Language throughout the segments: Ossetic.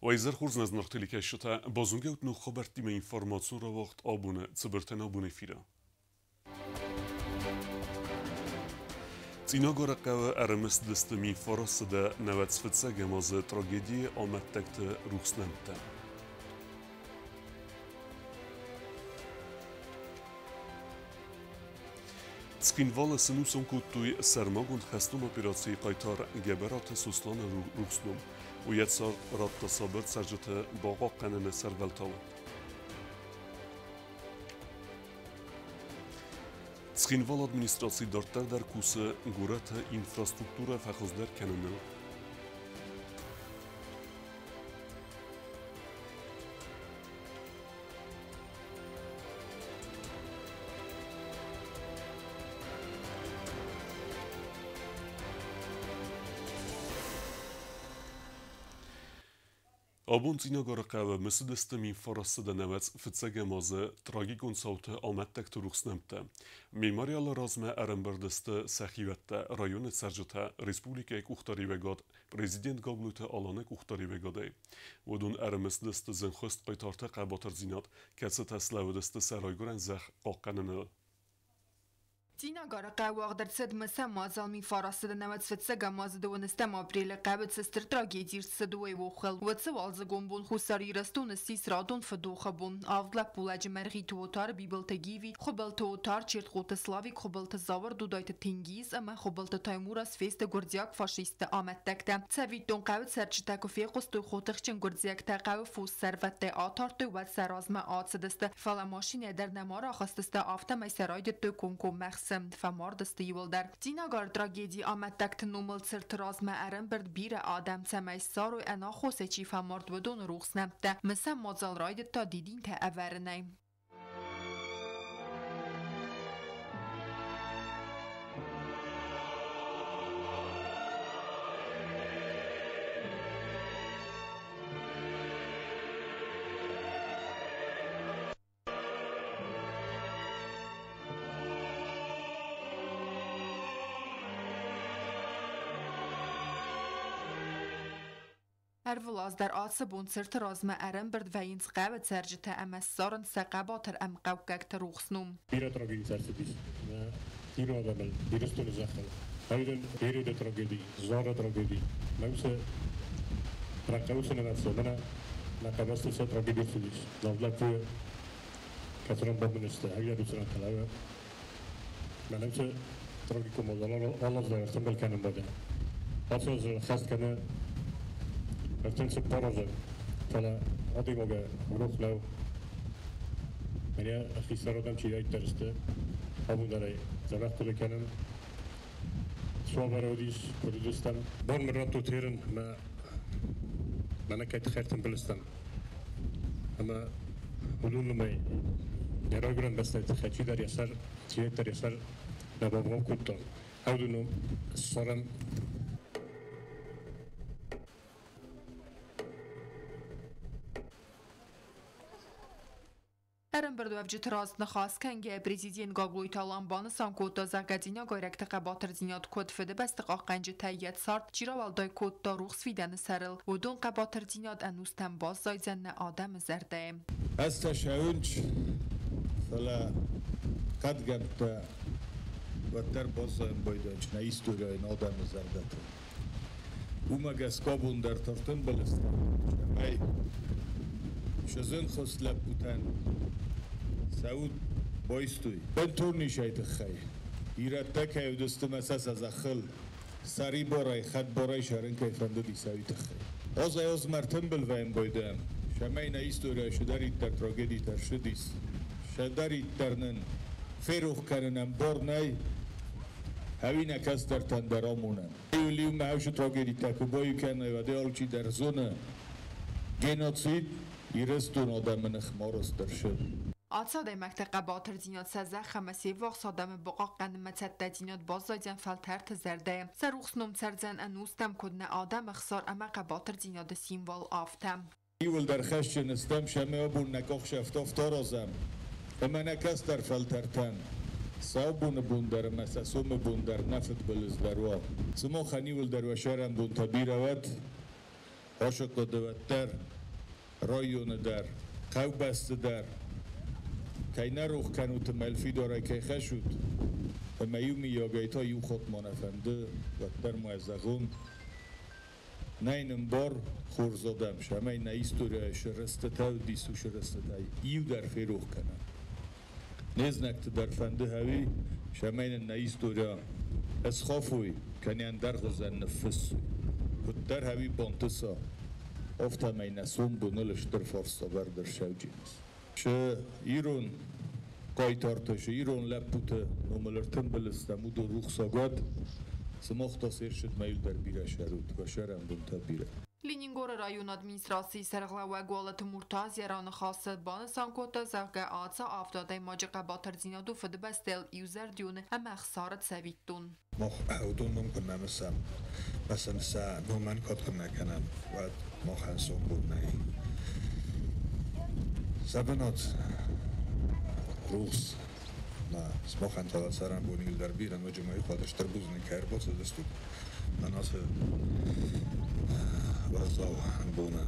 Уӕ изӕр хорз, нӕ зынаргъ телекӕсджытӕ, базонгӕ ут ног хабӕрттимӕ информацион рауагъд абоны цыбыртӕн абон эфиры. Цъинагары хъӕуы ӕрымысыдысты 1995 азы трагедийы амӕттӕгты рухс нӕмттӕ. Цхинвалы сынусон кодтой сӕрмагонд хӕстон операцийы хъайтар Гӕбӕраты Сосланы рухс ном. Уый йӕ цард радта сабыр цӕрджыты бахъахъхъӕныны сӕрвӕлтау. Цхинвалы администраци дарддӕр дӕр кусы горӕты инфраструктурӕ фӕхуыздӕр кӕныныл. Абон Цъинагары хъӕуы мысыдысты 1995 азы трагикон цауты амӕттӕгты рухс нӕмттӕ. Мемориалы размӕ ӕрӕмбырд сты сӕ хиуӕттӕ, районы цӕрджытӕ, республикӕйы къухдариуӕгад, президент Гаглойты Аланы къухдариуӕгадӕй. Уыдон ӕрымысыдысты зынхуыст хъайтарты хъӕбатырдзинад, кӕцытӕ слӕууыдысты сӕ райгуырӕн зӕхх хъахъхъӕныныл. Цъинагары хъӕуы уагъд ӕрцыд мысӕн мадзал 1995 азы 12 апрелы хъӕуы цы стыр трагеди рцыд, уый охыл. Уыцы уалдзыгон бон Хуссар Ирыстоны ссис радон фыдохы бон. Авд лӕппулӕджы Мӕргъиты Отар, Бибылты Гиви, Хуыбылты Отар, Чертхъоты Славик, Хуыбылты Зауыр, Дудайты Тенгиз ӕмӕ Хуыбылты Таймураз фесты гуырдзиаг фашистты амӕттӕгтӕ. Цӕвиттон, хъӕуы цӕрджытӕ куы фехъуыстой, хотыхджын гуырдзиӕгтӕ хъӕуы фос сӕрвӕттӕй атардтой, уӕд сӕ размӕ ацыдысты. Фӕлӕ машинӕ дӕр нӕма рахызтысты, афтӕмӕй сӕ райдыдтой комкоммӕ хсын, фӕмардысты иуылдӕр. Цъинагары трагедийы амӕттӕгты номыл цырты размӕ ӕрӕмбырд бирӕ адӕм, цӕмӕй ссарой, ӕнаххосӕй чи фӕмард, уыдоны рухс нӕмттӕ. Мысӕн мадзал райдыдта дидинтӕ ӕвӕрынӕй. Ӕрвылаз дӕр ацы бон цырты размӕ ӕрӕмбырд вӕййынц хъӕуы цӕрджытӕ ӕмӕ ссарынц сӕ хъӕбатыр ӕмхъӕуккӕгты рухс ном. Бирӕ трагедитӕ ӕрцыдис нӕ ирон адӕмӕн Ирыстоны зӕххыл. Айдӕн Ереды трагеди, Зары трагеди. Мӕ уыцы рахъӕуы нымӕцы мӕнӕ нӕ хъӕбӕсты цы трагеди ӕрцыдис. Нал лӕппуйы кӕцыран бабын сты, ӕгӕр уыцы ран фӕлӕ мӕнӕ уыцы трагикон мадзал алы аз дӕр ӕртымбыл кӕнын бадӕн. Ацы аз хӕст кӕны 34 азы, фӕлӕ адӕймагы рох нӕу. Мӕнӕ хистӕр адӕм чидӕриддӕр сты, абон дӕр ӕй дзӕбӕх хъуыды кӕнын. Цуавӕр уыдис, куыд уыдыстӕм. Бон мын радтой терын мӕ мӕнӕ кӕй тыххӕй ӕртымбыл стӕм. Ӕмӕ уыдон нымӕй йӕ райгуырӕн бӕстӕйы тыххӕй чидӕр йӕ сӕр, чидӕриддӕр йӕ сӕр нӕ бавгъау кодта. Уыдон ссарӕм. Ӕрӕмбырдуӕвджыты раз ныхас кӕнгӕйӕ, президент Гаглойты Алан банысан кодта, зӕгъгӕ, цъинагайрӕгты хъӕбатырдзинад куыд Фыдыбӕсты хъахъхъӕнджытӕй йӕ цард чи рауӕлдай кодта рухс фидӕны сӕрыл, уыдон хъӕбатырдзинад ӕнустӕм баззайдзӕн нӕ адӕмы зӕрдӕйы. Азтӕ сӕуынц, фӕлӕ хъӕдгӕмттӕ уӕддӕр баззайын байдайынц нӕ историйы, нӕ адӕмы зӕрдӕты. Уымӕ гӕсгӕ абон дӕр тыртымбыл стӕм, цӕмӕй сӕ зынхуыст лӕппутӕн сӕ уд байстой. Бынтон низӕй тыххӕй ирӕттӕ кӕй уыдысты мӕ сӕ сӕ зӕххыл сӕрибарӕй, хӕдбарӕй сӕрын кӕй фӕндыди, сӕ уый тыххӕй. Азӕй-азмӕ ӕртымбыл вӕййӕм байдайӕм, цӕмӕй нӕ историйӕ цыдӕриддӕр трагедитӕ ссыдис, цыдӕриддӕр нын ферох кӕнынӕн бар нӕй, ӕви нӕ кӕстӕртӕн дӕр амонӕм. Иу-иумӕ уыцы трагедитӕ куы баиу кӕной, уӕд алчи дӕр зоны, геноцид Ирыстон адӕмы ныхмӕ арӕзт ӕрцыд. Ацы адӕймӕгты хъӕбатырдзинад сӕ зӕхх ӕмӕ се ввахс адӕмы бахъахъхъӕнынмӕ цӕттӕдзинад баззайдзӕн фӕлтӕрты зӕрдӕйы. Сӕ рухс ном цӕрдзӕн ӕнустӕм, куыд нӕ адӕмы ӕхсар ӕмӕ хъӕбатырдзинады символ, афтӕ. Иууылдӕр хӕсджын стӕм, цӕмӕй абон нӕ къухсӕфт афтӕ аразӕм, ӕмӕ нӕ кӕстӕр фӕлтӕртӕн сӕ абоны бон дӕр ӕмӕ сӕ сомы бон дӕр нӕ фыдбылыз дӕр уа. Сымахӕн иууылдӕр уӕ сӕрӕнбонтӕ бирӕ уӕд. Хъасахъхъаты уӕддӕр, районы дӕр, хъӕубӕсты дӕр кӕй нӕ рох кӕнут ӕмӕ йыл фидарӕй кӕй хӕцут, ӕмӕ иумийагӕй та иу хатт ма нӕ фӕнды, уӕддӕр ма зӕгъон, нӕй нын бар хорз адӕм, цӕмӕй нӕ историяйы сӕрыстытӕ уыдис, уыцы рӕстытӕй иу дӕр ферох кӕнӕм. Не знӕгты дӕр фӕнды ӕви, цӕмӕй нын нӕ история ысхафой, кӕнӕ ӕндӕр хуызӕн ныффыссой. Куыддӕр ӕви бантыса, афтӕмӕй нӕ сомбоныл стыр фарставӕрд ӕрцӕуджынц. Шы ирон хъайтарты, шы ирон лӕппуты номыл ӕртымбыл стӕм, уыдон рухсаг уӕд. Сымах та се рцыдмӕ иу дӕр бирӕ сӕрут, уӕ сӕрӕнбонтӕ бирӕ. Ленингоры районы администрацийы сӕргълӕууӕг Уалыты Муртаз йӕ раныхасы банысан кодта, зӕгъгӕ, ацы авд адӕймаджы хъӕбатырдзинад у Фыдыбӕстӕйыл иузӕрдионы ӕмӕ ӕхсары цӕвиттон. Мах уыдон ном куы нӕ мысӕм, ӕмӕ сын сӕ номӕн кад куы нӕ кӕнӕм, уӕд махӕн сомбон нӕй. Сӕ бынат рухс, мӕ сымахӕн та цӕрӕнбон иуылдӕр бирӕ, ноджы ма иу хатт стыр бузныг кӕй ӕрбацыдыстут мӕн ацы уӕззау боны.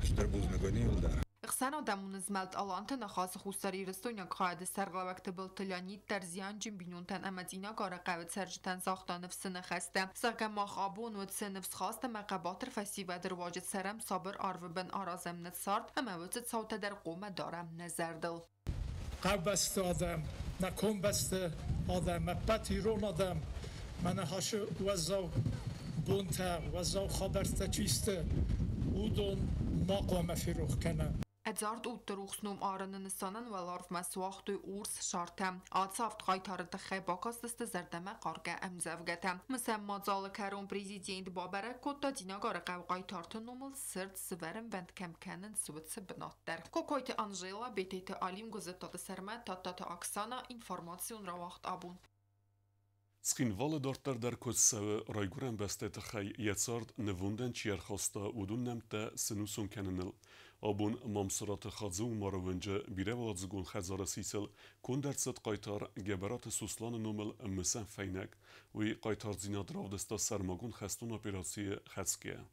Стыр бузныг уын иуылдӕр. Ӕхсӕнадӕмон змӕлд «Аланты ныхасы» хуссарирыстойнаг хайады сӕргълӕууӕг Тыбылты Леонид дӕр зианджын бинонтӕн ӕмӕ Цъинагары хъӕуы цӕрджытӕн загъта ныфсы ныхӕстӕ, зӕгъгӕ, мах абон уыцы ныфсхаст ӕмӕ хъӕбатыр фӕсивӕды руаджы цӕрӕм сабыр арвы бын, аразӕм нӕ цард ӕмӕ уыцы цаутӕ дӕр хъуамӕ дарӕм нӕ зӕрдыл. Хъӕубӕсты адӕм, нӕ комбӕсты адӕм, ӕппӕт ирон адӕм, мӕнӕ ацы уӕззау бонтӕ, уӕззау хабӕрттӕ чи сты, уыдон ма хъуамӕ ферох кӕнӕм. Ӕдзард удты рухс ном арыны нысанӕн уӕларвмӕ суагътой урс шартӕ. Ацы авд хъайтары тыххӕй бакастысты зӕрдӕмӕхъаргӕ ӕмдзӕвгӕтӕ. Мысӕн мадзалы кӕрон президент бабӕрӕг кодта Цъинагары хъӕуы хъайтарты номыл цырт сывӕрынвӕнд кӕм кӕнынц, уыцы бынат дӕр. Кокойты Анжела, Бететы Алим, Гуызыттаты Сӕрмӕт, Тадтаты Оксана, информацион рауагъд «Абон». Цхинвалы дарддӕр дӕр куыд цӕуы райгуырӕн бӕстӕйы тыххӕй йӕ цард нывондӕн чи ӕрхаста, уыдон нӕмттӕ сӕнусон кӕныныл. Абон Мамсыраты Хадзы-Умары уынджы бирӕуӕладзыгон хӕдзары сисыл конд ӕрцыд хъайтар Гӕбӕраты Сосланы номыл мысӕн фӕйнӕг. Уый хъайтардзинад равдыста сӕрмагонд хӕстон операцийы хӕцгӕйӕ.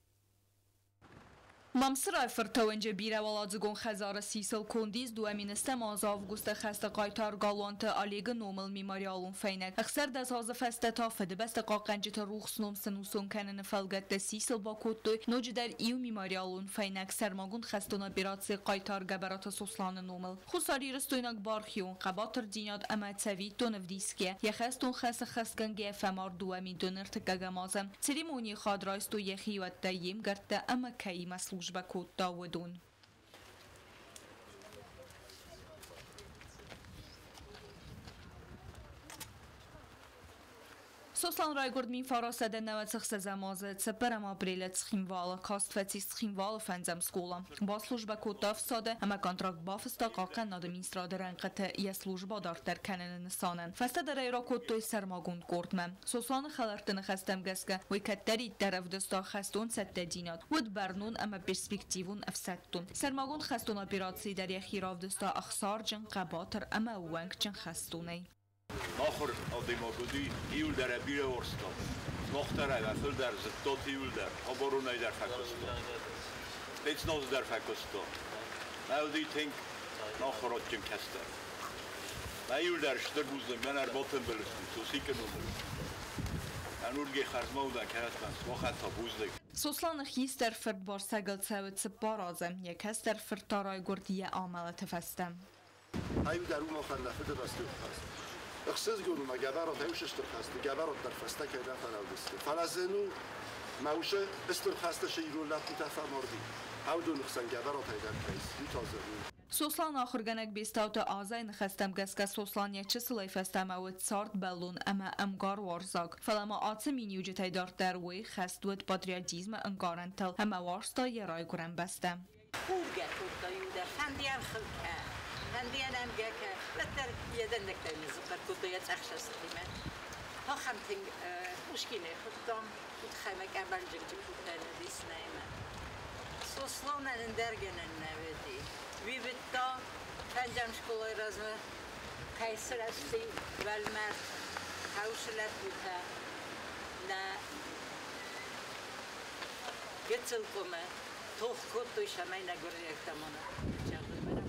Мамсырайы фырты уынджы бирӕуӕладзыгон хӕдзары сисыл конд ис 2007 азы августы хӕсты хъайтар Галуанты Олегы номыл мемориалон фӕйнӕг. 16 азы фӕстӕ та Фыдыбӕсты хъахъхъӕнджыты рухс ном сӕнусон кӕныны фӕлгӕтты сисыл бакодтой ноджыдӕр иу мемориалон фӕйнӕг сӕрмагонд хӕстон операцийы хъайтар Гӕбӕраты Сосланы номыл. Хуссарирыстойнаг бархион хъӕбатырдзинад ӕмӕ цӕвиттон ӕвдисгӕ, йӕ хӕстон хӕс ӕххӕстгӕнгӕйӕ фӕмард 2001 азы. Церемонийы хайад райстой йӕ хиуӕттӕ, йе мгӕрттӕ ӕмӕ кӕимӕ службӕ кодта, уыдон. Сослан райгуырд 1996 азы 4 апрелы Цхинвалы, каст фӕцис Цхинвалы фӕндзӕм скъола. Баслужбӕ кодта ӕфсады ӕмӕ контракт бафыста хъахъхъӕнынады министрады рӕнхъыты йӕ службӕ дарддӕр кӕныны нысанӕн. Фӕстӕдӕр ӕй ракодтой сӕрмагонд къордмӕ. Сосланы хӕлӕртты ныхӕстӕм гӕсгӕ, уый кӕддӕриддӕр ӕвдыста хӕстон цӕттӕдзинад, уыд бӕрнон ӕмӕ перспективон ӕфсӕддон. Сӕрмагонд хӕстон операцийы дӕр йӕхи равдыста ӕхсарджын, хъӕбатыр ӕмӕ ӕууӕнкджын хӕстонӕй. Ахуыр адӕймаг уыди, иуылдӕр ӕй бирӕ уарзта. Сымах дӕр ӕй фылдӕр зыдтат иуылдӕр, хабаронӕй дӕр фӕкуыста. Спецназы дӕр фӕкуыста. Мӕ уыди тынг ахуырадджын кӕстӕр. Мӕ иуылдӕр стыр бузныг, мӕн ӕрбатымбыл стут Сосикы номыл. Ӕнургей хӕрзмӕудӕн кӕнӕт мӕн, сымахӕн та бузныг. Сосланы хистӕр фырт Барсӕгыл цӕуы 4 азы, йӕ кӕстӕр фырт та райгуырд йӕ амӕлӕты фӕстӕ. Ай дӕр у махӕн нӕ Фыдыбӕстӕйы хӕст. Ӕхсызгон у мӕ Гӕбӕрат ӕусы стыр хӕсты, Гӕбӕрат дӕр фӕстӕ кӕй нӕ фӕлӕудысты. Фӕлӕ зын у, мӕ усы стыр хӕсты цы ирон лӕппутӕ фӕмарди, уыдоны хсӕн Гӕбӕратӕй дӕр кӕй ис, уый та зын у. Сослан ахуыргӕнӕг Бестауты Азайы ныхӕстӕм гӕсгӕ Сослан йӕ чысылӕй фӕстӕмӕ уыд цардбӕллон ӕмӕ ӕмгаруарзаг. Фӕлӕ ма ацы миниуджытӕй дарддӕр уый хӕст уыд патриотизмы ӕнкъарӕнтыл ӕмӕ уарзта йӕ райгуырӕн бӕстӕ. Худгӕ кодта иу дӕр, фӕндиан хыл кӕ, фӕндиан ӕмгӕ кӕ, уӕддӕр йӕ дӕндӕгтӕй ныззыхъхъыр кодта йӕ цъӕхсӕстимӕ. Ахӕм тынг Пушкины хуыдтам, уый мӕ къӕбӕлдзыгджын худтӕ нӕ Сосланӕн ӕндӕр гӕнӕн нӕ уыди. Уый уыдта фӕндзӕм скъолайы размӕ кӕй сырӕзти уӕлмӕрд хъӕусы лӕппутӕ нӕ гыццыл къуымы. Тох кодтой, цӕмӕй нӕ гуырдзиӕгтӕ ма ныццӕгъдой мӕнӕ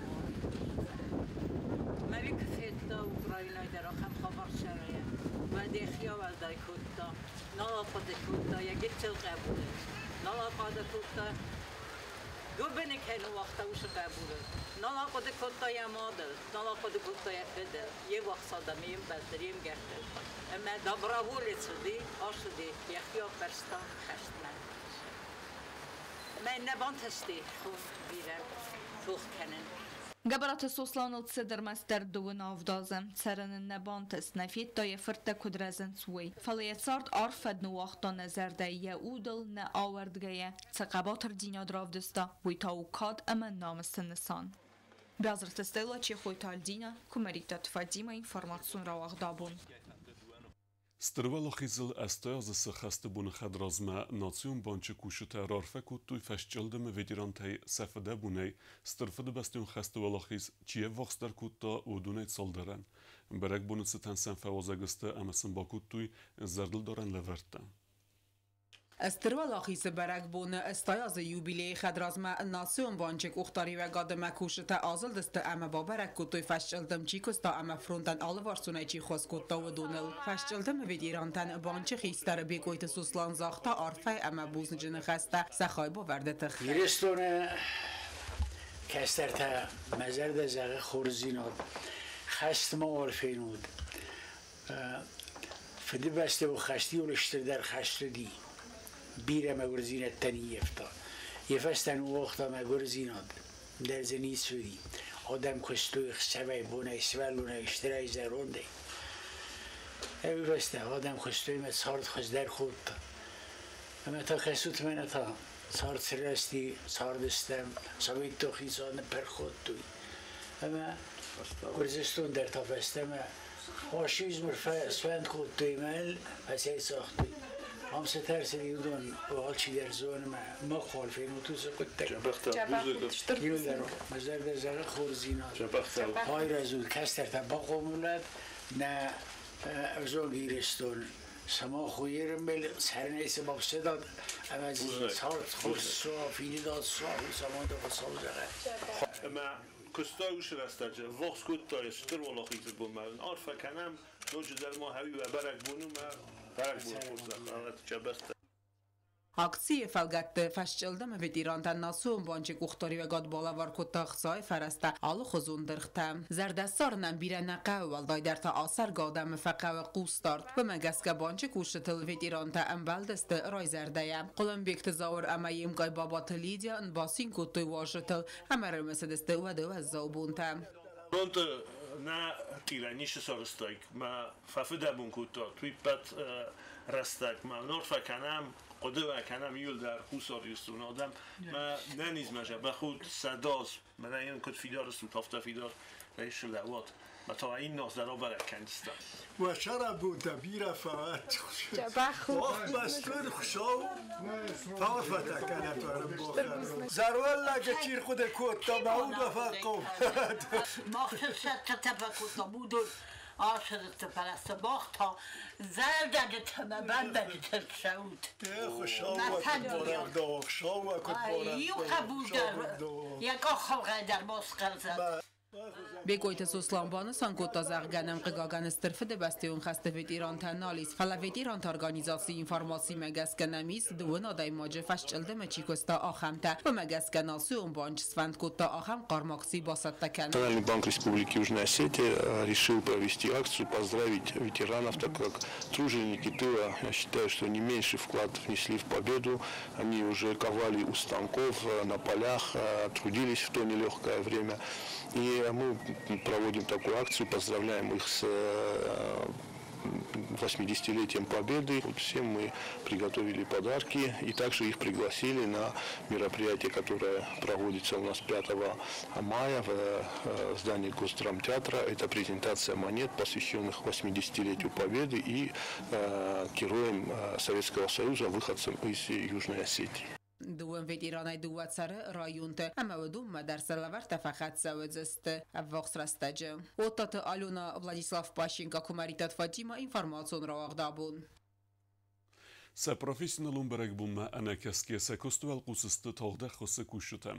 Мӕ федта Украинайы дӕр ахӕм хабар сӕрайӕ. Уӕд йӕхи ауӕлдай кодта, нал ахъуыды кодта йӕ гыццыл хъӕбулы, нал ахъуыды кодта гуыбыны кӕй ныууагъта, уыцы хъӕбулы, нал ахъуыды кодта йӕ мадыл, нал ахъуыды кодта йӕ фыдыл, йе ввахс адӕмы, йе мбӕлттыл, йе мгӕрттыл. Ӕмӕ доброволец уыди, ацыди, йӕхи аппӕрста хӕстмӕ. Ӕмӕ йын нӕ бантысти хур бирӕ тох кӕнын. Гӕбӕраты Сосланыл цыд ӕрмӕстдӕр 27 азы. Цӕрын ын нӕ бантыст, нӕ федта йӕ фырттӕ куыд рӕзынц, уый. Фӕлӕ йӕ цард арф фӕд ныууагъта нӕ зӕрдӕйы, йӕ удыл нӕ ауӕрдгӕйӕ цы хъӕбатырдзинад равдыста, уый та у кад ӕмӕ намысы нысан. Биазырты Стелла, Чехойты Альдина, Куымӕридтаты Фатимӕ, информацион рауагъд абон. Стыр Уӕлахизыл 80 азы цы хӕсты боны хӕдразмӕ Национ банчы кусджытӕ раарфӕ кодтой фӕсчъылдымы ветерантӕй сӕ фыдӕбонӕй Стыр Фыдыбӕстӕйон хӕсты уӕлахиз чи ӕввахсдӕр кодта, уыдонӕй цалдӕрӕн. Бӕрӕгбоны цытӕн сӕм фӕуазӕг сты ӕмӕ сын бакодтой зӕрдылдарӕн лӕвӕрттӕ. Стыр Уӕлахизы бӕрӕгбоны 80 азы юбилейы хӕдразмӕ Национ банчы къухдариуӕгады кусджытӕ азылдысты ӕмӕ бабӕрӕг кодтой, фӕсчъылдым чи куыста ӕмӕ фронтӕн алыварсонӕй чи хос кодта, уыдоныл. Фӕсчъылдымы ветерантӕн банчы хистӕр Бекъойты Сослан загъта арфӕ ӕмӕ бузныджы ныхӕстӕ сӕ хайбавӕрды тыххӕй. Ирыстоны кӕстӕртӕ, мӕ зӕрдӕ зӕгъы хорздзинад, хӕстмӕ фенут. Фыдыбӕстӕ у хӕстиуыл стырдӕр хӕст уыди. Бирӕ мӕгуырдзинӕдтӕ ныййӕфта. Йӕ фӕстӕ ныууагъта мӕгуырдзинад, дӕр дзы ницы уыди. Адӕм куыстой ӕхсӕвӕй, бонӕй, сывӕллонӕй, стырӕй, зӕрондӕй. Уый фӕстӕ адӕм куыстой ӕмӕ цард хуыздӕр кодта. Ӕмӕ та кӕсут мӕнӕ та цард сырӕзти, цардыстӕм, Советон хицауад ныппырх кодтой. Ӕмӕ Гуырдзыстон дӕр та фӕстӕмӕ фашизмы сфӕнд кодтой ӕмӕ фӕцӕйцагътой. Ам цы тӕрсыди, уыдон алчидӕр зоны мӕ махуал фенут уыцы хъуыддаг. Иуылдӕр мӕ зӕрдӕ зӕгъы хорздзинад. Айрӕзут, кӕстӕртӕ бахъомылад нӕ ӕвзонг Ирыстон. Сымах уыйырмел цӕрынӕй цы бафсӕдат ӕмӕ цард хорз суа, фидыдад суа, уыцы Хуыцау зӕгъӕд. Ӕмӕ куыста уыцы рӕстӕджы, ӕввахс кодта йӕ Стыр Уӕлахизы бонмӕ. Арфӕ кӕнӕм, ноджыдӕр ма хӕуи бӕрӕгбон у мӕ бӕрӕгбоны хорзӕх ӕмӕ чабӕхтӕ. Акцийы фӕлгӕтты фӕсчъылдымы ветерантӕн Национ банчы къухдариуӕгад балӕвар кодта ӕхцайы фӕрӕзтӕ, алыхуызон дыргътӕ. Зӕрдӕссарынӕн бирӕ нӕ хъӕуы, уӕлдайдӕр та ацӕргӕ адӕмы фӕхъӕуы хъусдард. Уымӕ гӕсгӕ банчы кусджытыл ветерантӕ ӕмбӕлдысты райзӕрдӕйӕ. Хъуылымбегты Зауыр ӕмӕ йе мкъай Бабаты Лидия ын бацин кодтой уазджытыл ӕмӕ ӕрымысыдысты уӕды уӕззау бонтӕ. Фронты нӕ тъирӕ ницы сарӕзтаик, мӕ фӕфыдӕбон кодта уый ппӕт рӕстӕг. Мӕ арфӕ кӕнӕм, хъуыды кӕнӕм иуылдӕр Хуссар Ирыстоны адӕм. Мӕ нӕнизмӕ дзӕбӕх ут, 100 мӕнӕ йын куыд фидар стут, афтӕ фидар лӕууат. Мӕ та иннӕ аз дӕр абӕрӕг кӕндзыстӕм. Уӕ сӕрӕбонтӕ бирӕ фӕуӕд. Охбастыр Хуыцау фӕарфӕтӕ кӕнӕт ӕрӕмбохӕн. Зӕрвӕллӕджы чи рхъуыды кодта, мӕ уд фӕхъхъау. Мах сӕттӕ фӕкодтам, уыдон ацыдысты, фӕлӕ сымах та зӕрдӕджытӕ мӕ бӕмбӕджытӕ цӕут. Хуыцау уӕ куыд барӕвдауа, Хуыцау уӕ куыд барӕвдауа. Иу хъӕбул дӕр йӕ къахыл дӕр ма схъӕрзӕд. Бекъойты Сослан банысан кодта, зӕгъгӕ, нӕм хъыгагӕн Стыр Фыдыбӕстӕйон хӕсты ветерантӕ нал ис, фӕлӕ ветеранты организацийы информацимӕ гӕсгӕ нӕм ис 2 адӕймаджы фӕсчъылдымы чи куыста, ахӕмтӕ. Уымӕ гӕсгӕ Национ банч сфӕнд кодта ахӕм хъарм акци бацӕттӕ кӕнын. Национальный банк Республики Южная Осетия решил провести акцию, поздравить ветеранов, так как труженики тыла, я считаю, что не меньший вклад внесли в победу. Они уже ковали у станков, на полях, трудились в то нелегкое время. И мы проводим такую акцию, поздравляем их с 80-летием Победы. Вот всем мы приготовили подарки и также их пригласили на мероприятие, которое проводится у нас 5 мая в здании Госдрамтеатра. Это презентация монет, посвященных 80-летию Победы и героям Советского Союза, выходцам из Южной Осетии. Дыууын ветеранӕй дыууӕ цӕры районты ӕмӕ уыдонмӕ дӕр сӕ лӕвӕрттӕ фӕхӕццӕ уыдзысты ӕввахс рӕстӕджы. Оттаты Алена, Владислав Пащенко, Куымӕридтаты Фатима, информацион рауагъд абон. Сӕ профессионалон бӕрӕгбонмӕ ӕнӕкӕсгӕ сӕ куысты уӕлхъус сты тагъд ӕххуысы кусджытӕ.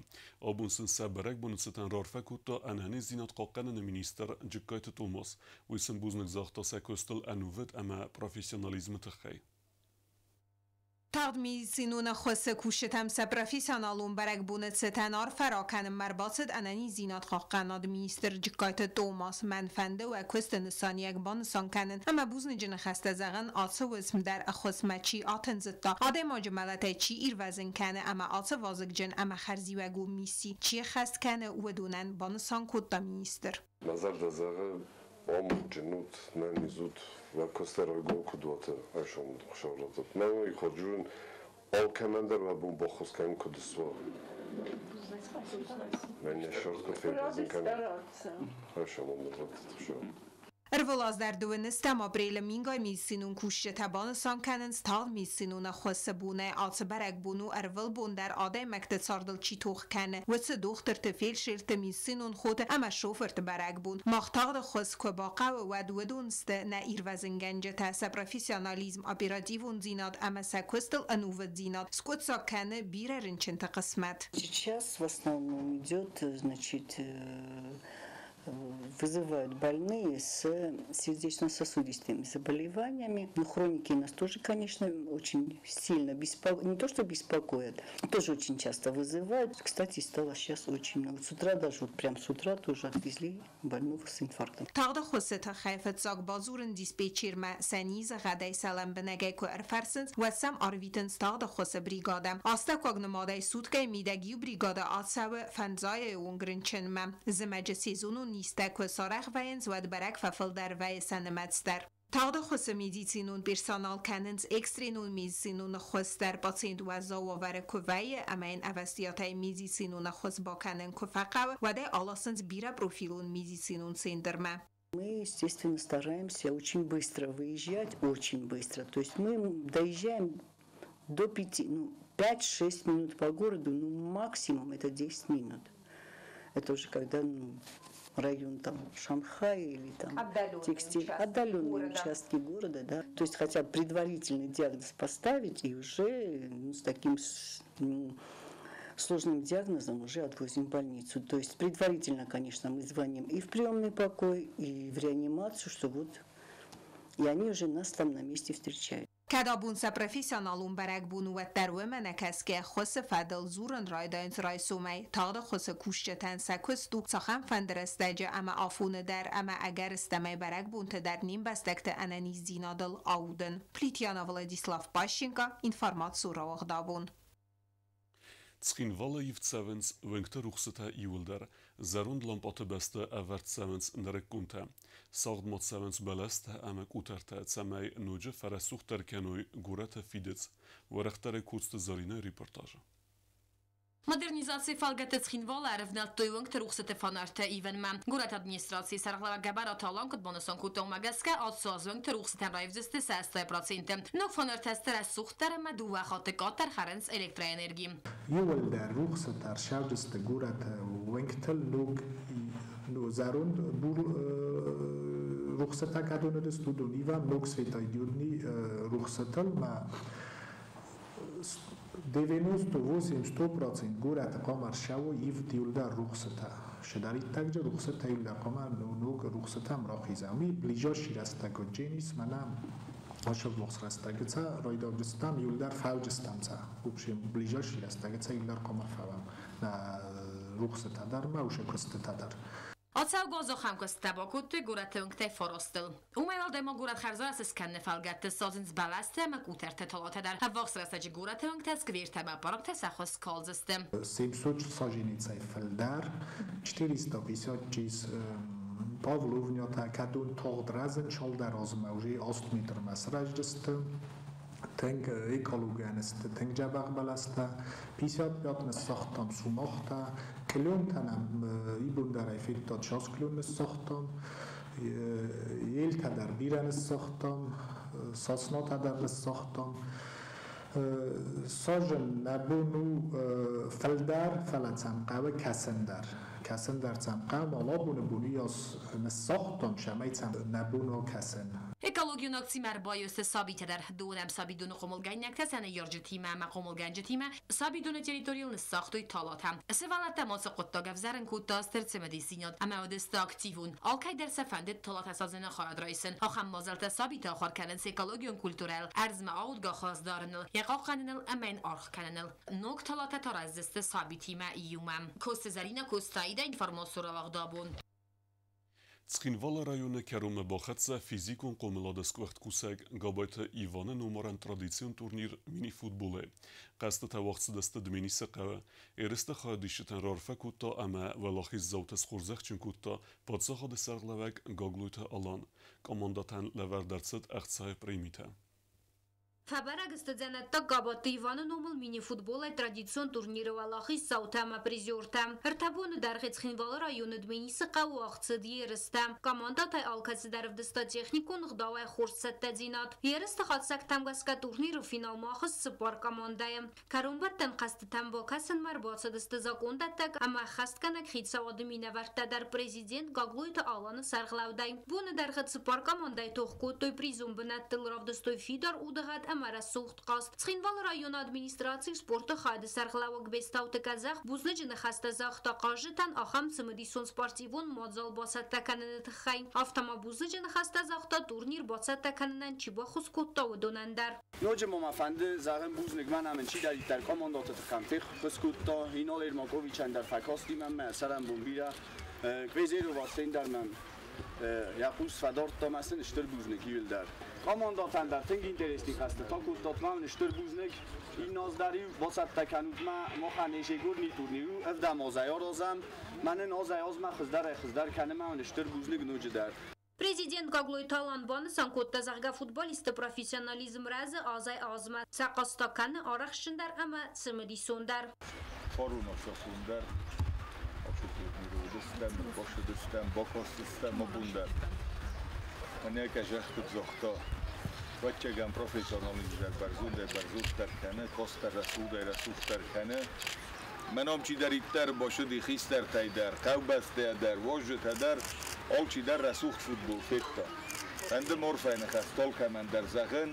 Абон сын сӕ бӕрӕгбоны цытӕн раарфӕ кодта ӕнӕниздзинад хъахъхъӕныны министр Джыккайты Томас. Уый сын бузныг загъта сӕ куыстыл ӕнувыд ӕмӕ профессионализмы тыххӕй. Тагъд медицинон ӕххуысы кусджытӕм сӕ профессионалон бӕрӕгбоны цытӕн арфӕ ракӕнынмӕ ӕрбацыд ӕнӕниздзинад хъахъхъӕнынады министр Джыккайты Томас. Мӕн фӕнды уӕ куысты нысаниуӕг банысан кӕнын ӕмӕ бузныджы ныхӕстӕ зӕгъын, ацы уысм дӕр ӕххуысмӕ чи атындзыдта, адӕймаджы мӕлӕтӕй чи ирвӕзын кӕны ӕмӕ ацы вазыгджын ӕмӕ хӕрзиуӕгон мисси чи ӕххӕст кӕны, уыдонӕн, банысан кодта министр. Мӕ зӕрдӕ зӕгъы, амондджын ут, нӕниз ут, уӕ куысты райгом куыд уат, айсомы Хуыцау радтӕд. Мӕ уый хорз уын алкӕмӕн дӕр уӕ бон баххуыс кӕнын куыд суа. Мӕнӕ сӕрд куыд фервӕзын кӕна, айсомы радтӕд Хуыцау. Ӕрвылаз дӕр 12 апрелы мингай медицинон кусджытӕ банысан кӕнынц тагъд медицинон ӕххуысы бонӕй. Ацы бӕрӕгбон у, ӕрвылбон дӕр адӕймӕгты цардыл чи тох кӕны, уыцы дохтырты, фельдшерты, медицинон хоты ӕмӕ шофырты бӕрӕгбон. Мах тагъд ӕххуыс куы бахъӕуы, уӕд уыдон сты нӕ ирвӕзынгӕнджытӕ, сӕ профессионализм, оперативондзинад ӕмӕ сӕ куыстыл ӕнувыддзинад скъуыддзаг кӕны бирӕ рынчынты хъысмӕт. Сейчас в основном идет, значит, вызывают больные с сердечно-сосудистыми заболеваниями. Ну, хроники нас тоже, конечно, очень сильно беспокоят, не то что беспокоят, тоже очень часто вызывают. Кстати, стало сейчас очень много. С утра даже, вот прям с утра тоже отвезли больного с инфарктом. Тагъд ӕххуысы тыххӕй фыццаг бадзурын диспетчермӕ, сӕ низы гъӕдӕй сӕ лӕмбынӕгӕй куы ӕрфӕрсынц, уӕд сӕм арвитынц тагъд ӕххуысы бригадӕ. Астӕуккаг нымадӕй суткӕйы мидӕг иу бригадӕ ацӕуы фӕндзайы онг рынчынмӕ. Зымӕджы сезонон низтӕ куы сарӕх вӕййынц, уӕд бӕрӕг фӕфылдӕр вӕййы сӕ нымӕц дӕр. Тагъд ӕххуысы медицинон персонал кӕнынц экстренон медицинон ӕххуыс дӕр, пациент уӕззау уавӕры куы вӕййы ӕмӕ йын ӕвӕстиатӕй медицинон ӕххуыс бакӕнын куы фӕхъӕуы, уӕд ӕй аласынц бирӕпрофилон медицинон центрмӕ. Мы, естественно, стараемся очень быстро выезжать, очень быстро. То есть мы доезжаем до 5, ну, 5-6 минут по городу, ну, максимум это 10 минут. Это уже когда, ну, район там Шанхая или там отдаленные текстиль, участки отдаленные города. Участки города, да. То есть хотя бы предварительный диагноз поставить и уже, ну, с таким сложным диагнозом уже отвозим в больницу. То есть предварительно, конечно, мы звоним и в приемный покой, и в реанимацию, что вот и они уже нас там на месте встречают. Кӕд абон сӕ профессионалон бӕрӕгбон у, уӕддӕр уымӕ нӕ кӕсгӕ ӕххуысы фӕдыл дзурын райдайынц райсомӕй. Тагъд ӕххуысы кусджытӕн сӕ куыст у цахӕмфӕнды рӕстӕджы ӕмӕ афоны дӕр ӕмӕ ӕгӕрыстӕмӕй бӕрӕгбонты дӕр не мбӕстӕгты ӕнӕниздзинадыл аудын. Плитьяна, Владислав Пащенко, информацион рауагъд «Абон». Цхинвалы ивд цӕуынц уынгты рухсытӕ иууылдӕр. Зӕронд лампӕты бӕсты ӕвӕрд цӕуынц нырыкконтӕ. Сагъд ма цӕуынц бӕлӕстӕ ӕмӕ къутӕртӕ, цӕмӕй ноджы фӕрӕсугъддӕр кӕной горӕты фидыц. Уӕрӕхдӕрӕй Коцты Зӕринӕйы репортажы. Модернизацийы фӕлгӕтты Цхинвалы ӕрӕвнӕлдтой уынгты рухсыты фонартӕ ивынмӕ. Горӕты администрацийы сӕргълӕууӕг Гӕбӕраты Алан куыд банысан кодта, уымӕ гӕсгӕ ацы аз уынгты рухсытӕн раивдзысты сӕ 80%. Ног фонартӕ сты рӕсугъддӕр ӕмӕ дыууӕ хатты къаддӕр хӕрынц электроэнерги. Иууылдӕр рухсытӕ ӕрсӕвдысты горӕты уынгтыл ног зӕронд бур рухсытӕ кӕдон уыдысты, уыдон ивӕм ног светодиодный рухсытыл ма 98-100% горӕты хъуамӕ ӕрцӕуой ивд иууылдӕр рухсытӕ. Цыдӕриддӕр рухсытӕ иууылдӕр хъуамӕ ног рухсытӕм рахизӕм. Уый ближайший рӕстӕг дженис мӕнӕ ӕввахс рӕстӕджы цӕ райдайдзыстӕм, иууылдӕр фӕуыдзыстӕм цӕ. В общем, ближайший рӕстӕджы цӕ иууылдӕр хъуамӕ фӕуӕм нӕ рухсытӕ дӕр ӕмӕ уыцы куыстытӕ дӕр. Ацӕугӕ аз ахӕм куыстытӕ бакодтой горӕты уынгтӕй фарастыл. Уымӕй уӕлдай ма горӕт хӕрзарӕзт скӕныны фӕлгӕтты садзынц бӕлӕстӕ ӕмӕ къутӕрты талатӕ дӕр. Ӕввахс рӕстӕджы горӕты уынгтӕ, сквертӕ ӕмӕ парктӕ сӕ хуыз скалдзысты. 700 саженецӕй фылдӕр, 456 павловнятӕ, кӕдон тагъд рӕзынц цалдӕр азмӕ уже 8 метрмӕ сырӕзтысты. Тынг экологийӕн сты тынг дзӕбӕх бӕлӕстӕ. 55 ныссагътам сумахтӕ, клёнтӕ нӕм ибон дӕр ӕй федтат, сас клён ныссагътам, елтӕ дӕр бирӕ ныссагътам, соснатӕ дӕр ныссагътам. Сажын нӕ бон у фылдӕр, фӕлӕ цӕм хъӕуы кӕсын дӕр. Кӕсын дӕр цӕм хъӕуы, ма абоны бон уыйас ныссагътам, цӕмӕй цӕм нӕ бон у кӕсын. Экологи Экологион акцимӕ ӕрбаиу сты сабитӕ дӕр. Дыууынӕм сабидоны хъомылгӕнинӕгтӕ сӕ ныййарджытимӕ ӕмӕ хъомылгӕнджытимӕ сабидоны территорийыл ныссагътой талатӕ. Сывӕллӕттӕм ацы хъуыддаг ӕвзӕрын кодта стыр цымыдисдзинад ӕмӕ уыдысты активон. Алкӕй дӕр сӕ фӕндыд талатӕ садзыны хайад райсын. Ахӕм мадзӕлттӕ сабиты ахуыр кӕнынц экологион культурӕйыл, ӕрдзмӕ аудгӕ ахаст дарыныл, йӕ хъахъхъӕныныл ӕмӕ йын аргъ кӕныныл. Ног талатӕ та рӕздзысты сабитимӕ иумӕ. Коцты Зӕринӕ, Коцты Аидӕ, информацион рауагъд Абон. Цхинвалы районы кӕронмӕ бахӕццӕ физикон хъомылады сгуыхт кусӕг Габайты Иваны номарӕн традицион турнир мини-футболӕй. Хъӕзтытӕ уагъд цыдысты Дменисы хъӕуы. Ерысты хайадисджытӕн раарфӕ кодта ӕмӕ уӕлахиздзауты схорзӕхджын кодта паддзахады сӕргълӕууӕг Гаглойты Алан. Командӕтӕн лӕвӕрд ӕрцыд ӕхцайы премитӕ. Фӕбӕрӕг сты дзӕнӕттаг Габатты Иваны номыл мини-футболӕй традицион турниры уӕлахиздзаутӕ ӕмӕ призертӕ. Ӕртӕ боны дӕргъы Цхинвалы районы Дменисы хъӕуы уагъд цыд ерыстӕ. Командӕтӕй алкӕцыдӕр ӕвдыста техникон ӕгъдауӕй хорз цӕттӕдзинад. Ерысты хатдзӕгтӕм гӕсгӕ турниры финалмӕ ахызт цыппар командӕйы. Кӕронбӕттӕн хъӕзтытӕм бакӕсынмӕ ӕрбацыдысты закъондӕттӕг ӕмӕ ӕххӕстгӕнӕг хицауады минӕвӕрттӕ дӕр президент Гаглойты Аланы сӕргълӕудӕй. Боны дӕргъы цыппар командӕйы тох кодтой призон бынӕттыл, равдыстой фидар удыгъӕд ӕмӕ рӕсугъд хъазт. Цхинвалы районы администрацийы спорты хайады сӕргълӕууӕг Бестауты Къӕдзӕх бузныджы ныхӕстӕ загъта хъазджытӕн ахӕм цымыдисон спортивон мадзал бацӕттӕ кӕныны тыххӕй. Афтӕ ма бузныджы ныхӕстӕ загъта турнир бацӕттӕ кӕнынӕн чи баххуыс кодта, уыдонӕн дӕр. Ноджы ма мӕ фӕнды зӕгъын бузныг, мӕнӕ мын чидӕриддӕр командӕты тыххӕн феххуыс кодта, Инал Ермаковичӕн дӕр фӕкасти мӕнмӕ, цӕрӕнбон бирӕ. Квезерова Арсен дӕр мӕм йӕ хъус фӕдардта, мӕ сын стыр бузныг иуылдӕр. Командӕтӕн дӕр тынг интересный хъӕзтытӕ кодтат, мӕ уын стыр бузныг. Иннӕ аз дӕр-иу бацӕттӕ кӕнут мӕ, махӕн ежегодный турнир у, ӕвдӕм азӕй аразӕм. Мӕнӕн азӕй-азмӕ хуыздӕрӕй-хуыздӕр кӕны, мӕ уын стыр бузныг ноджыдӕр. Президент Гаглойты Алан банысан кодта, зӕгъгӕ, футболистты профессионализм рӕзы азӕй-азмӕ, сӕ хъазт та кӕны арӕхстджындӕр ӕмӕ цымыдисондӕр. Фарон ацафон дӕр ацы турниры уыдыстӕм, ӕрбацыдыстӕм, бакастыстӕм абон дӕр. Мӕнӕ кӕзӕхты загъта, ӕвӕццӕгӕн профессионализм дӕр бӕрзондӕй-бӕрзонддӕр кӕны, каст дӕр рӕсугъдӕй-рӕсугъддӕр кӕны. Мӕн ам чидӕриддӕр бацыди хистӕртӕй дӕр, хъӕубӕстӕйӕ дӕр, уазджытӕ дӕр, алчидӕр рӕсугъд футбол федта. Фӕнды морфӕйы ныхӕстӕ алкӕмӕн дӕр зӕгъын,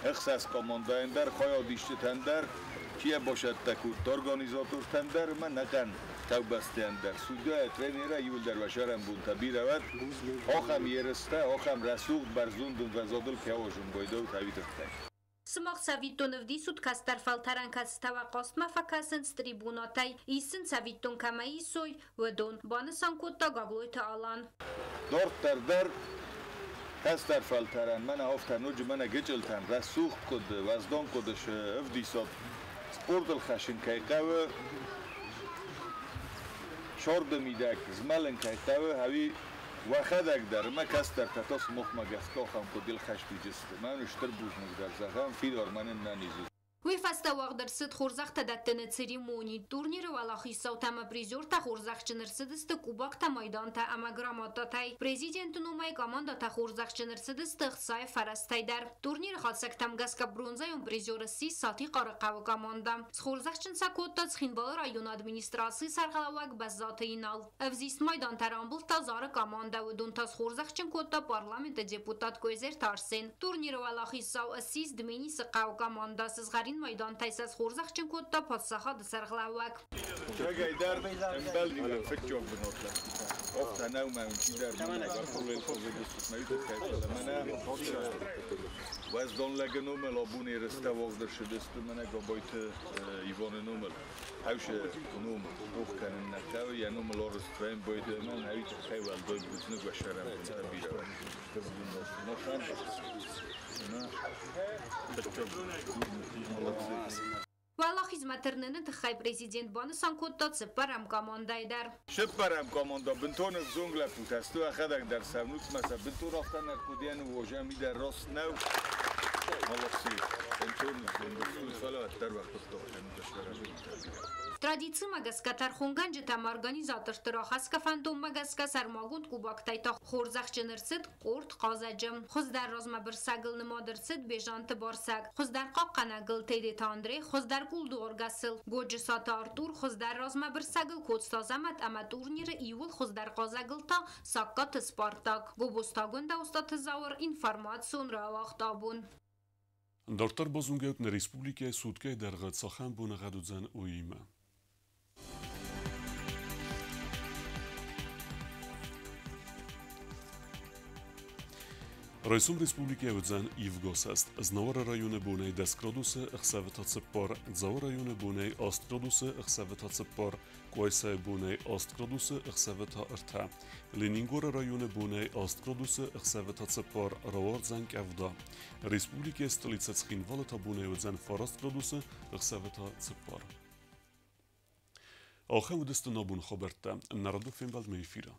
ӕхсӕз командӕйӕн дӕр, хайадисджытӕн дӕр, чи йӕ бацӕттӕ кодта, организатортӕн дӕр ӕмӕ ӕнӕхъӕн хъӕубӕстӕйӕн дӕр. Судьяйӕ, тренерӕй иуылдӕр уӕ сӕрӕнбонтӕ бирӕ уӕд. Ахӕм ерыстӕ, ахӕм рӕсугъд бӕрзонд ӕмвӕзадыл кӕуазын байдӕут ӕви тыххӕй. Сымах цӕвиттон ӕвдисут кӕстӕр фӕлтӕрӕн, кӕцытӕ уӕ хъазтмӕ фӕкӕсынц трибунатӕй, исын цӕвиттон кӕмӕй исой, уыдон, банысан кодта Гаглойты Алан. Дарддӕр дӕр кӕстӕр фӕлтӕрӕн, мӕнӕ афтӕ ноджы мӕнӕ гыццылтӕн рӕсугъд хъуыды, уӕздан хъуыды ӕвдисат, спортыл хӕссын кӕй хъӕуы, сӕрды мидӕг змӕлын кӕй хъӕуы, ӕви уӕхӕдӕг дӕр ӕмӕ кӕстӕртӕ та сымахмӕ гӕсгӕ ахӕм хъуыдыйыл хӕст уыдысты. Мӕн стыр бузныг дӕр зӕгъӕм, фидар мӕнӕн нӕниз у. Уый фӕстӕ уагъд ӕрцыд хорзӕхтӕ дӕттыны церемони. Турниры уӕлахиздзаутӕ ӕмӕ призертӕ хорзӕхджын ӕрцыдысты кубоктӕ, майдантӕ ӕмӕ грамотатӕй. Президенты номӕй командӕтӕ хорзӕхджын ӕрцыдысты ӕхцайы фӕрӕзтӕй дӕр. Турниры хатдзӕгтӕм гӕсгӕ бронзӕйон призер ссис Сатихъары хъӕуы командӕ. Схорзӕхджын сӕ кодта Цхинвалы районы администрацийы сӕргълӕууӕг Бӕззаты Инал. Ӕвзист майдантӕ рамбылдта Зары командӕ, уыдон та схорзӕхджын кодта парламенты депутат Козерты Арсен. Турниры уӕлахиздзау ссис Дменисы хъӕуы командӕ, сызгъӕрин майдантӕй сӕ схорзӕхджын кодта паддзахады сӕргълӕууӕг. Рагӕй дӕр ӕмбӕлди фыццаг бынаты. Афтӕ нӕу мӕ чидӕр мӕнӕ мӕ тыххӕй, фӕлӕ мӕнӕ уӕздан лӕгы номыл абон ерыстӕ уагъд ӕрцыдысты мӕнӕ Габайты Иваны номыл. Хӕусы ном рох кӕнын нӕ хъӕуы, йӕ номыл арӕзт фембӕлд ӕмӕ ӕви тыххӕй уӕлдай бузныг уӕ сӕрӕнбонтӕ бирӕ уӕд. Махӕн ӕмӕ фыццаг молодцы. Уӕлахизмӕ тырныны тыххӕй президент банысан кодта цыппӕрӕм командӕйы дӕр. Цыппӕрӕм командӕ бынтон ӕвзонг лӕппутӕ сты, ӕхӕдӕг дӕр сӕ внукмӕ сӕ бынтон афтӕ нӕ хъуыдыйӕн уозӕм дӕр раст нӕу. Традицимӕ гӕсгӕ тӕрхонгӕнджытӕ ӕмӕ организаторты рахӕсгӕ фӕндонмӕ гӕсгӕ сӕрмагонд кубоктӕй та хорзӕхджын ӕрцыд къорд хъазӕджы. Хуыздӕр размӕбырсӕгыл нымад ӕрцыд Бежанты Барсӕг, хуыздӕр хъахъхъӕнӕгыл Тедеты Андрей, хуыздӕр къулдуаргӕсыл Годжысаты Артур, хуыздӕр размӕбырсӕгыл Коцты Азӕмӕт ӕмӕ турниры иууыл хуыздӕр хъазӕгыл та Сагкаты Спартак. Гобозты Агуындӕ, Остъаты Зауыр, информацион рауагъд абон. Дарддӕр базонгӕут нӕ республикӕйы суткӕйы дӕргъы цахӕм боныгъӕд уыдзӕн, уыимӕ. Райсом республикӕйы уыдзӕн ивгосӕст. Знауыры районы бонӕй 10 градусы, ӕхсӕвы та 4, Дзауы районы бонӕй 8 градусы, ӕхсӕвы та 4, Къуайсайы бонӕй 8 градусы, ӕхсӕвы та 3. Ленингоры районы бонӕй 8 градусы, ӕхсӕвы та 4, рауардзӕн къӕвда. Республикӕйы столицӕ Цхинвалы та бонӕй уыдзӕн 9 градусы, ӕхсӕвы та 4. Ахӕм уыдысты нӕ абоны хабӕрттӕ. Нӕ радон фембӕлдмӕ эфиры.